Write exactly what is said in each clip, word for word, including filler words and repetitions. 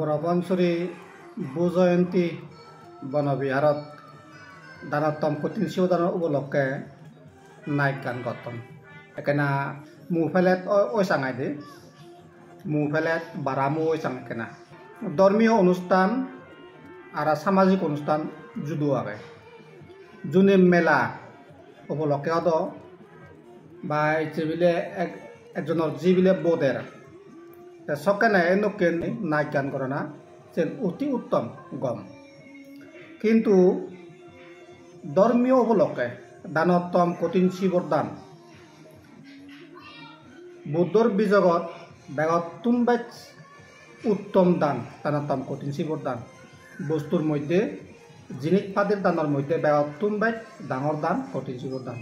Borapansuri Bhu Jayanti Bono Biharot danottom kothin sibor dan upolokke naj gan gotton. Ekkena mu pelet o-, oi sangai de. Mu pelet bara mu oi sang ekkena. Dhormiyo onusthan aro samajik onusthan judo age. Juni mela upolokke odo ba ecche bile ek-, ekjonor ji bile boder. Te sokkene endokken naj gan gorana sen oti uttom gom. Kintu dhormiyo upolokke danottom kothin sibor dan. Buddhor bijogot begottun bej uttom dan, danottom kothin sibor dan. Bostur moddhe, jinis patir danor moddhe begottun bej dangor dan kothin sibor dan.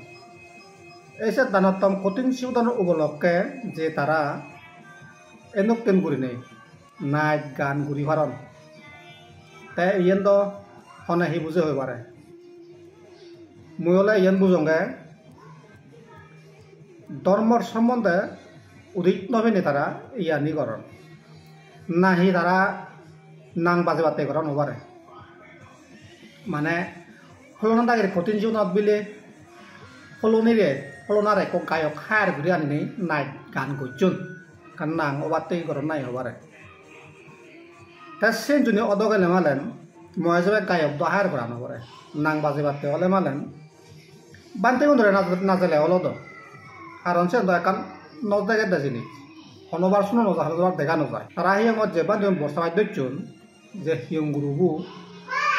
Ei se danottom kothin sibor danor upolokke je tara endokken gurinei naj gan guri paron. Te iyen do hone hi buje hoi pare? Mui ole iyen bujonge dhormor sombonde udit no pene tara iyani goron. Nahi tara nang bajebatte goron hobare. Mane holona dagir kothin jibonot bile holonire, holonare ekko gayok hire guri aninei naj gan gocchon. Ekkan nang obatte goron nahi hobare. Te sen juni odo gele malen, mo ejebe gayok do hire gora no pore. Nang bajebatte ole malen, bhantegun dore naj-, najele olo do. Karon sen do ekkan no degede jinis. Honobar suno no jai, honobar dega no jai. Tara hiyongot je bhantegun borsabas docchon, je hiyong gurubo,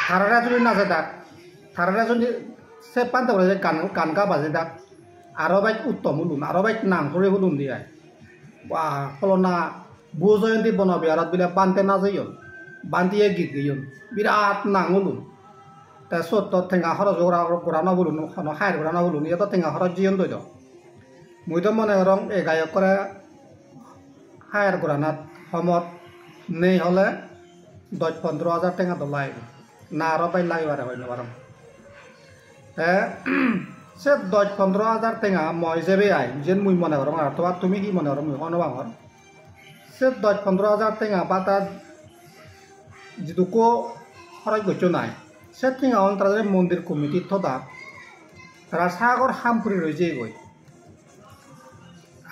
tarare juni najedak, tarare juni se bhantegune je gan, gan ga bajedak, aro bej uttom olun, aro bej nang suri olun de ai. Ba, holona Bhu Jayanti Bono Biharot bile bhante najeyon, bhantiye git geyon, birat nang olun. Te sot to tenga horoj gora, gora no olun, hono hire gora no olun, iye to tenga horoj jeyon doi do. Mui do mone gorong ei gayokkore hire goranat homot nei hole dosh pondro hajar tenga do lagibo, na aro bej lagibare hoi no parong. Te se dosh pondro hajar tenga mo ijebe ai, jiyen mui mone gorong, ar tobar tumi hi mone gorong mui hoi no pangor. Se dosh pondro hajar tenga ba ta jidukko horoj gocchon ai, se tengaun tara jodi mondir committee thoda, tara sagor ham puri roi jeyegoi.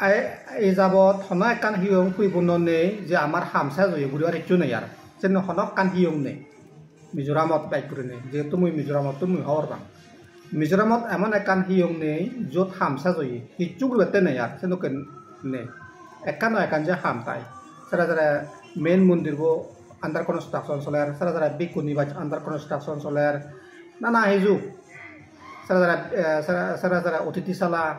Ai, ei jabot hono ekkan hiyong puripunno nei je amar ham sej oye, guribar hissu nei ar. Sen hono ekkan hiyong nei. Mizoramot bej gurinei, jehetu mui Mizoramottun mui hobor pang. Mizoramot emon ekkan hiyong nei, jiyot ham sej oye, hissu guribatte nei ar, sedokken nei. Ekkan noi ekkan je ham tai. Sere sere main mondirbo under construction soler, sere sere bhikkhunibas under construction soler, nana hiju. Sere sere, eh, sere, sere sere otiti sala,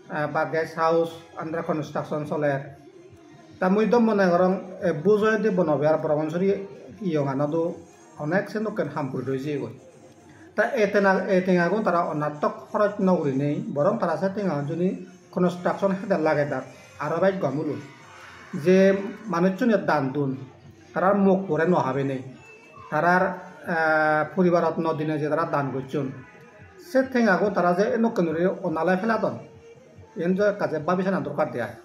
eh, ba guest house under construction soler. Ta mui do mone gorong, eh, Bhu Jayanti Bono Bihar Borapansuri iyonganot do onek sedokken ham puri roi jeyegoi. Ta ei tenga, ei tengagun tara onartok horoj no gurinei, borong tara se tengagun juni construction hede lagedak, aro bej gom olun. Je manuchchune dan dun, tarar mok pore no habenei, tarar, eh, poribarot no dinei je tara dan gocchon, se tengagun tara je endokken guri onale peladon, iyen je ekka je babi sana dorkar de ai.